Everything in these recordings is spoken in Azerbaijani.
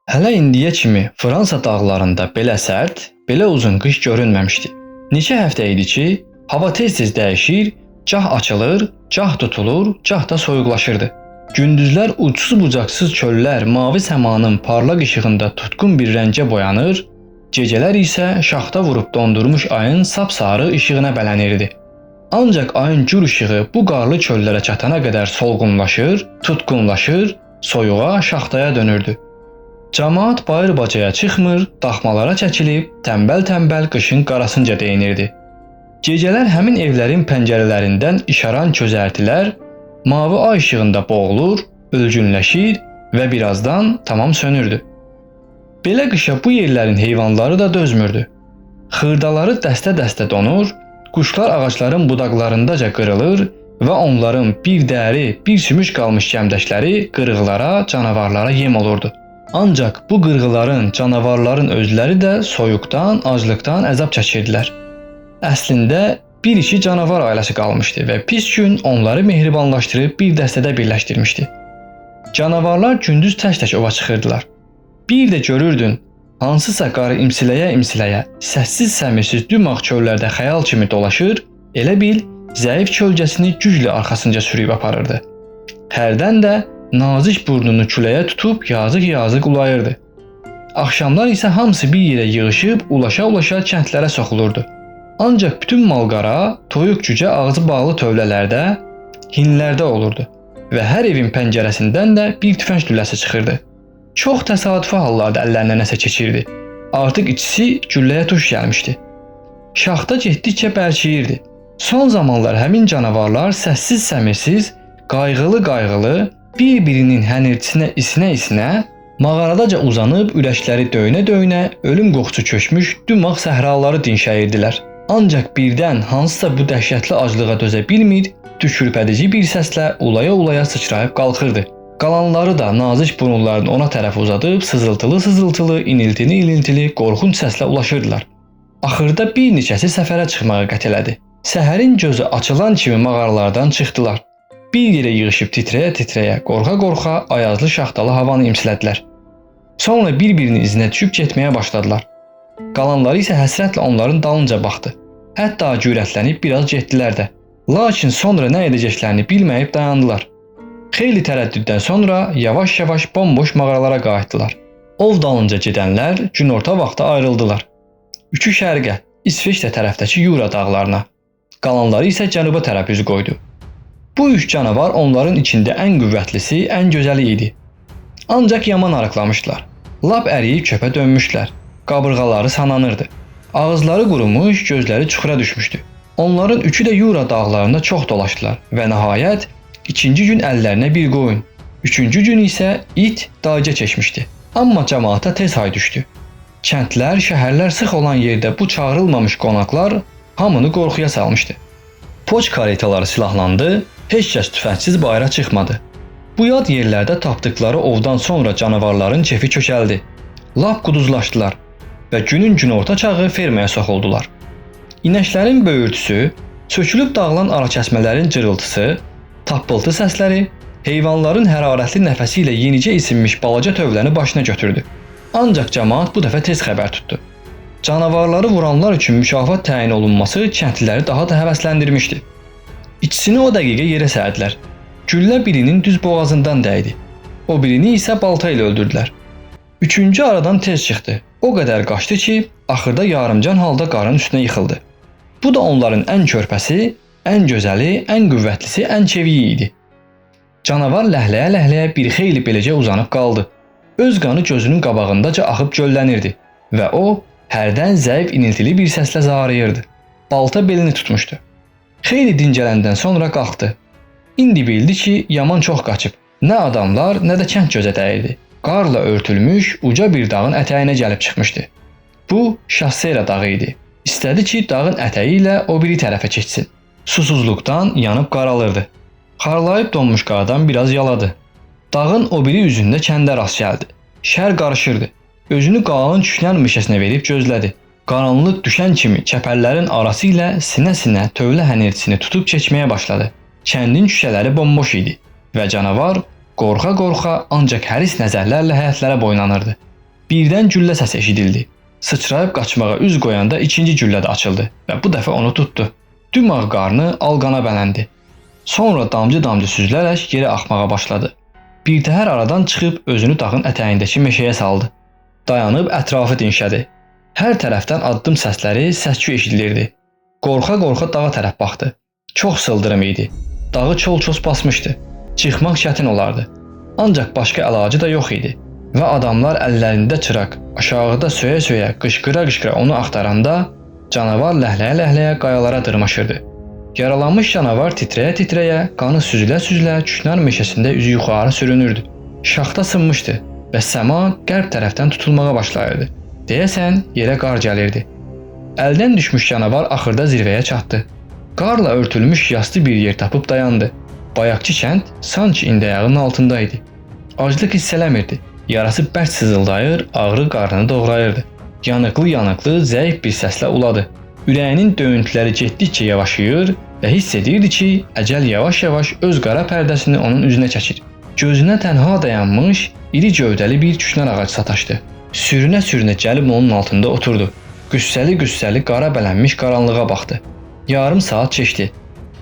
Hələ indiyə kimi Fransa dağlarında belə sərt, belə uzun qış görünməmişdi. Neçə həftə idi ki, hava tez-tez dəyişir, gah açılır, gah tutulur, gah da soyuqlaşırdı. Gündüzlər ucsuz-bucaqsız çöllər mavi səmanın parlaq işığında tutqun bir rəngə boyanır, gecələr isə şaxta vurub dondurmuş ayın sapsarı işığına bələnirdi. Ancaq ayın gür işığı bu qarlı çöllərə çatana qədər solğunlaşır, tutqunlaşır, soyuğa, şaxtaya dönürdü. Camaat bayır bacaya çıxmır, daxmalara çəkilib tənbəl-tənbəl qışın qarasınca deyinirdi. Gecələr həmin evlərin pəncərələrindən işaran közərtilər mavi ay işığında boğulur, ölgünləşir və birazdan tamam sönürdü. Belə qışa bu yerlərin heyvanları da dözmürdü. Xırdaları dəstə-dəstə donur, quşlar ağacların budaqlarındaca qırılır və onların bir dəri, bir sümük qalmış cəmdəkləri qırğılara, canavarlara yem olurdu. Ancaq bu qırğıların, canavarların özləri də soyuqdan, aclıqdan əzab çəkirdilər. Əslində bir-iki canavar ailəsi qalmışdı və pis gün onları mehribanlaşdırıb bir dəstədə birləşdirmişdi. Canavarlar gündüz tək-tək ova çıxırdılar. Bir də görürdün, hansısa qarı imsiləyə-imsiləyə, səssiz-səmirsiz dümağ çöllərdə xəyal kimi dolaşır, elə bil zəif kölgəsini güclə arxasınca sürüyüb aparırdı. Hərdən də nazik burnunu küləyə tutub yazıq-yazıq ulayırdı. Axşamlar isə hamısı bir yerə yığışıb ulaşa-ulaşa kəndlərə soxulurdu. Ancaq bütün malqara, toyuq cücə ağzı bağlı tövlələrdə, hinlərdə olurdu və hər evin pəncərəsindən də bir tüfəng lüləsi çıxırdı. Çox təsadüfi hallarda əllərinə nəsə keçirdi. Artıq ikisi gülləyə tuş gəlmişdi. Şaxta getdikcə bərkiyirdi. Son zamanlar həmin canavarlar səssiz-səmirsiz, qayğılı-qayğılı, bir-birinin hənirtisinə isinə-isinə, mağaradaca uzanıb ürəkləri döyünə-döyünə ölüm qoxusu çökmüş dümağ səhraları dinşəyirdilər. Ancaq birdən hansısa bu dəhşətli aclığa dözə bilmir, tükürpədici bir səslə ulaya-ulaya sıçrayıb qalxırdı. Qalanları da nazik burunlarını ona tərəf uzadıb sızıltılı-sızıltılı, iniltili-iniltili qorxunc səslə ulaşırdılar. Axırda bir neçəsi səfərə çıxmağa qət elədi. Səhərin gözü açılan kimi mağaralardan çıxdılar. Bir yerə yığışıb titrəyə-titrəyə, qorxa-qorxa ayazlı şaxtalı havanı imsilədilər. Sonra bir-birinin izinə düşüb getməyə başladılar. Qalanları isə həsrətlə onların dalınca baxdı. Hətta cürətlənib biraz getdilər də. Lakin sonra nə edəcəklərini bilməyib dayandılar. Xeyli tərəddüddən sonra yavaş-yavaş bomboş mağaralara qayıtdılar. Ov dalınca gedənlər günorta vaxtı ayrıldılar. Üçü şərqə, İsveçrə tərəfdəki Yura dağlarına, qalanları isə cənuba tərəf üz qoydu. Bu üç canavar onların içində ən qüvvətlisi, ən gözəli idi. Ancaq yaman arıqlamışdılar. Lap əriyib çöpə dönmüşdülər. Qabırğaları sananırdı. Ağızları qurumuş, gözləri çuxura düşmüşdü. Onların üçü də Yura dağlarında çox dolaşdılar və nəhayət ikinci gün əllərinə bir qoyun, üçüncü gün isə it dayca çəkmişdi. Amma camaata tez hay düşdü. Kəndlər, şəhərlər sıx olan yerdə bu çağırılmamış qonaqlar hamını qorxuya salmışdı. Poç karetaları silahlandı, heç kəs tüfəngsiz bayıra çıxmadı. Bu yad yerlərdə tapdıqları ovdan sonra canavarların kefi kökəldi. Lap quduzlaşdılar və günün günorta çağı fermaya soxuldular. İnəklərin böyürtüsü, sökülüb dağılan arakəsmələrin cırıltısı, tappıltı səsləri, heyvanların hərarətli nəfəsi ilə yenicə isinmiş balaca tövləni başına götürdü. Ancaq camaat bu dəfə tez xəbər tutdu. Canavarları vuranlar üçün mükafat təyin olunması kəndliləri daha da həvəsləndirmişdi. İkisini o dəqiqə yerə sərdilər. Güllə birinin düz boğazından dəydi. O birini isə balta ilə öldürdülər. Üçüncü aradan tez çıxdı. O qədər qaçdı ki, axırda yarımcan halda qarın üstünə yıxıldı. Bu da onların ən körpəsi, ən gözəli, ən qüvvətlisi, ən çeviyi idi. Canavar ləhləyə-ləhləyə bir xeyli beləcə uzanıb qaldı. Öz qanı gözünün qabağındaca axıb göllənirdi və o hərdən zəif iniltili bir səslə zarıyırdı. Balta belini tutmuşdu. Xeyli dincələndən sonra qalxdı. İndi bildi ki, yaman çox qaçıb. Nə adamlar, nə də kənd gözə dəyirdi. Qarla örtülmüş uca bir dağın ətəyinə gəlib çıxmışdı. Bu Şassera dağı idi. İstədi ki, dağın ətəyi ilə o biri tərəfə keçsin. Susuzluqdan yanıb qaralırdı. Xarlayıb donmuş qardan biraz yaladı. Dağın o biri üzündə kəndə rast gəldi. Şər qarışırdı. Özünü qalın küknar meşəsinə verib gözlədi. Qaranlıq düşən kimi çəpərlərin arası ilə sinə-sinə tövlə hənirtisini tutub keçməyə başladı. Kəndin küçələri bomboş idi və canavar qorxa-qorxa ancaq həris nəzərlərlə həyətlərə boylanırdı. Birdən güllə səsi eşidildi. Sıçrayıb qaçmağa üz qoyanda ikinci güllə də açıldı və bu dəfə onu tutdu. Dümağ qarnı alqana bələndi. Sonra damcı-damcı süzülərək yerə axmağa başladı. Birtəhər aradan çıxıb özünü dağın ətəyindəki meşəyə saldı. Dayanıb ətrafı dinşədi. Hər tərəfdən addım səsləri, səs-küy eşidilirdi. Qorxa-qorxa dağa tərəf baxdı. Çox sıldırım idi. Dağı çol-ços basmışdı. Çıxmaq çətin olardı. Ancaq başqa əlacı da yox idi. Və adamlar əllərində çıraq, aşağıda söyə-söyə, qışqıra-qışqıra onu axtaranda canavar ləhləyə-ləhləyə qayalara dırmaşırdı. Yaralanmış canavar titrəyə-titrəyə, qanı süzülə-süzülə küknar meşəsində üzü yuxarı sürünürdü. Şaxta sınmışdı və səma qərb tərəfdən tutulmağa başlayırdı. Deyəsən, yerə qar gəlirdi. Əldən düşmüş canavar axırda zirvəyə çatdı. Qarla örtülmüş yastı bir yer tapıb dayandı. Bayaqçı kənd sanki indi ayağının altında idi. Aclıq hiss eləmirdi. Yarası bərk sızıldayır, ağrı qarnını doğrayırdı. Yanıqlı-yanıqlı zəif bir səslə uladı. Ürəyinin döyüntüləri getdikcə yavaşıyır və hiss edirdi ki, əcəl yavaş-yavaş öz qara pərdəsini onun üzünə çəkir. Gözünə tənha dayanmış, iri gövdəli bir küknar ağacı sataşdı. Sürünə-sürünə gəlib onun altında oturdu. Qüssəli-qüssəli qara bələnmiş qaranlığa baxdı. Yarım saat keçdi.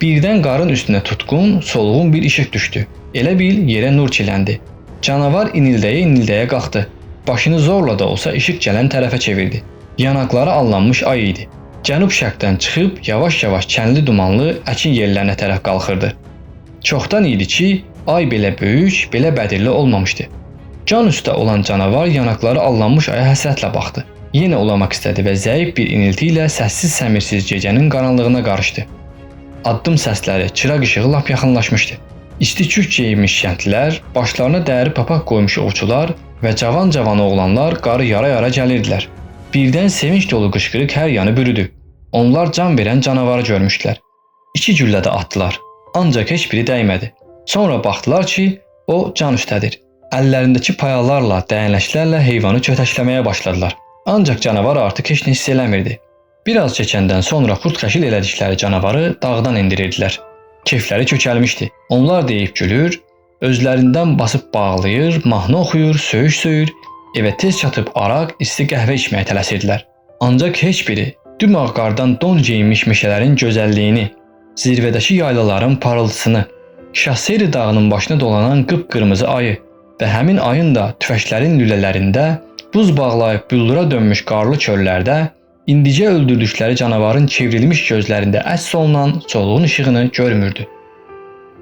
Birdən qarın üstünə tutqun, solğun bir işıq düşdü. Elə bil yerə nur çiləndi. Canavar inildəyə-inildəyə qalxdı. Başını zorla da olsa işıq gələn tərəfə çevirdi. Yanaqları allanmış ay idi. Cənub-şərqdən çıxıb yavaş-yavaş çənli dumanlı əkin yerlərinə tərəf qalxırdı. Çoxdan idi ki, ay belə böyük, belə bədirli olmamışdı. Can üstə olan canavar yanaqları allanmış aya həsrətlə baxdı. Yenə ulamaq istədi və zəif bir inilti ilə səssiz-səmirsiz gecənin qaranlığına qarışdı. Addım səsləri, çıraq işığı lap yaxınlaşmışdı. İsti kürk geyinmiş kəndlilər, başlarına dəri papaq qoymuş ovçular və cavan-cavan oğlanlar qarı yara-yara gəlirdilər. Birdən sevinç dolu qışqırıq hər yanı bürüdü. Onlar can verən canavarı görmüşdülər. İki güllə də atdılar. Ancaq heç biri dəymədi. Sonra baxdılar ki, o can üstədir. Əllərindəki payalarla, dəyənəklərlə heyvanı kötəkləməyə başladılar. Ancaq canavar artıq heç nə hiss eləmirdi. Biraz keçəndən sonra xurd xəşil elədikləri canavarı dağdan endirirdilər. Kefləri kökəlmişdi. Onlar deyib gülür, özlərindən basıb bağlayır, mahnı oxuyur, söyüş söyür, evə tez çatıb araq, isti qəhvə içməyə tələsirdilər. Ancaq heç biri dümağ qardan don geyinmiş meşələrin gözəlliyini, zirvədəki yaylaların parıltısını, Şasseri dağının başına dolanan qıpqırmızı ayı və həmin ayın da tüfəklərin lülələrində buz bağlayıb büllura dönmüş qarlı çöllərdə indicə öldürdükləri canavarın çevrilmiş gözlərində əks olunan solğun işığını görmürdü.